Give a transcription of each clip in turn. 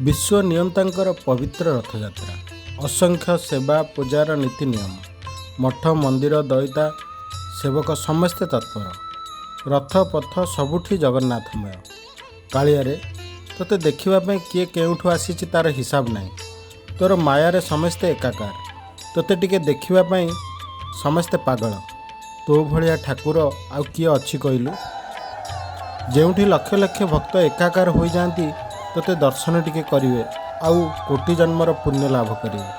ବିଶ୍ୱ ନିୟନ୍ତାଙ୍କର ପବିତ୍ର ରଥଯାତ୍ରା। ଅସଂଖ୍ୟ ସେବା ପୂଜାର ନୀତି ନିୟମ। ମଠ ମନ୍ଦିର ଦଇତା ସେବକ ସମସ୍ତେ ତତ୍ପର। ରଥ ପଥ ସବୁଠି ଜଗନ୍ନାଥମୟ। କାଳିଆରେ ତୋତେ ଦେଖିବା ପାଇଁ କିଏ କେଉଁଠୁ ଆସିଛି ତାର ହିସାବ ନାହିଁ। ତୋର ମାୟାରେ ସମସ୍ତେ ଏକାକାର। ତୋତେ ଟିକେ ଦେଖିବା ପାଇଁ ସମସ୍ତେ ପାଗଳ। ତୋ ଭଳିଆ ଠାକୁର ଆଉ କିଏ ଅଛି କହିଲୁ? ଯେଉଁଠି ଲକ୍ଷ ଲକ୍ଷ ଭକ୍ତ ଏକାକାର ହୋଇଯାଆନ୍ତି ତୋତେ ଦର୍ଶନ ଟିକେ କରିବେ ଆଉ କୋଟି ଜନ୍ମର ପୁଣ୍ୟ ଲାଭ କରିବେ।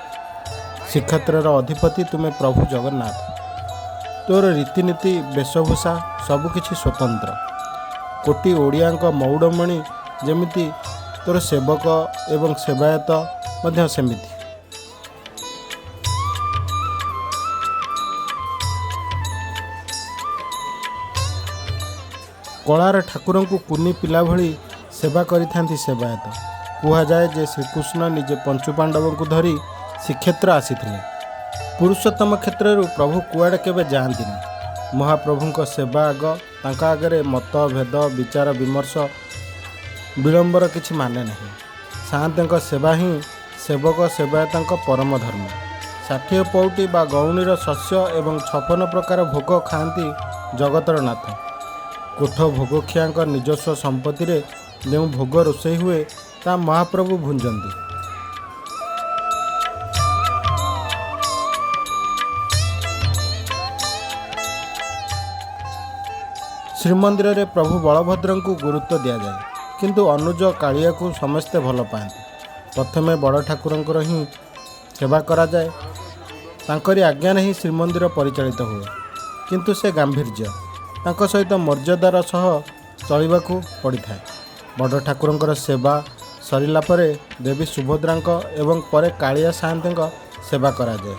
ଶ୍ରୀକ୍ଷେତ୍ରର ଅଧିପତି ତୁମେ ପ୍ରଭୁ ଜଗନ୍ନାଥ। ତୋର ରୀତିନୀତି ବେଶଭୂଷା ସବୁକିଛି ସ୍ୱତନ୍ତ୍ର। କୋଟି ଓଡ଼ିଆଙ୍କ ମଉଡ଼ମଣି ଯେମିତି ତୋର ସେବକ ଏବଂ ସେବାୟତ ମଧ୍ୟ ସେମିତି। କଳାର ଠାକୁରଙ୍କୁ କୁନି ପିଲା ଭଳି ସେବା କରିଥାନ୍ତି ସେବାୟତ। କୁହାଯାଏ ଯେ ଶ୍ରୀକୃଷ୍ଣ ନିଜେ ପଞ୍ଚୁପାଣ୍ଡବଙ୍କୁ ଧରି ଶ୍ରୀକ୍ଷେତ୍ର ଆସିଥିଲେ। ପୁରୁଷୋତ୍ତମ କ୍ଷେତ୍ରରୁ ପ୍ରଭୁ କୁଆଡ଼େ କେବେ ଯାଆନ୍ତିନି। ମହାପ୍ରଭୁଙ୍କ ସେବା ଆଗ, ତାଙ୍କ ଆଗରେ ମତ ଭେଦ ବିଚାର ବିମର୍ଶ ବିଳମ୍ବର କିଛି ମାନେ ନାହିଁ। ସାଆନ୍ତଙ୍କ ସେବା ହିଁ ସେବକ ସେବାୟତଙ୍କ ପରମ ଧର୍ମ। 60 ପଉଟି ବା ଗଉଣୀର ଶସ୍ୟ ଏବଂ 56 ପ୍ରକାର ଭୋଗ ଖାଆନ୍ତି ଜଗତର ନାଥ। କୋଠ ଭୋଗଖିଆଙ୍କ ନିଜସ୍ୱ ସମ୍ପତ୍ତିରେ ଯେଉଁ ଭୋଗ ରୋଷେଇ ହୁଏ ତାହା ମହାପ୍ରଭୁ ଭୁଞ୍ଜନ୍ତି। ଶ୍ରୀମନ୍ଦିରରେ ପ୍ରଭୁ ବଳଭଦ୍ରଙ୍କୁ ଗୁରୁତ୍ୱ ଦିଆଯାଏ, କିନ୍ତୁ ଅନୁଜ କାଳିଆକୁ ସମସ୍ତେ ଭଲ ପାଆନ୍ତି। ପ୍ରଥମେ ବଡ଼ ଠାକୁରଙ୍କର ହିଁ ସେବା କରାଯାଏ। ତାଙ୍କରି ଆଜ୍ଞାରେ ହିଁ ଶ୍ରୀମନ୍ଦିର ପରିଚାଳିତ ହୁଏ। କିନ୍ତୁ ସେ ଗାମ୍ଭୀର୍ଯ୍ୟ, ତାଙ୍କ ସହିତ ମର୍ଯ୍ୟାଦାର ସହ ଚଳିବାକୁ ପଡ଼ିଥାଏ। ବଡ଼ ଠାକୁରଙ୍କର ସେବା ସରିଲା ପରେ ଦେବୀ ସୁଭଦ୍ରାଙ୍କ ଏବଂ ପରେ କାଳିଆ ସାଆନ୍ତଙ୍କ ସେବା କରାଯାଏ।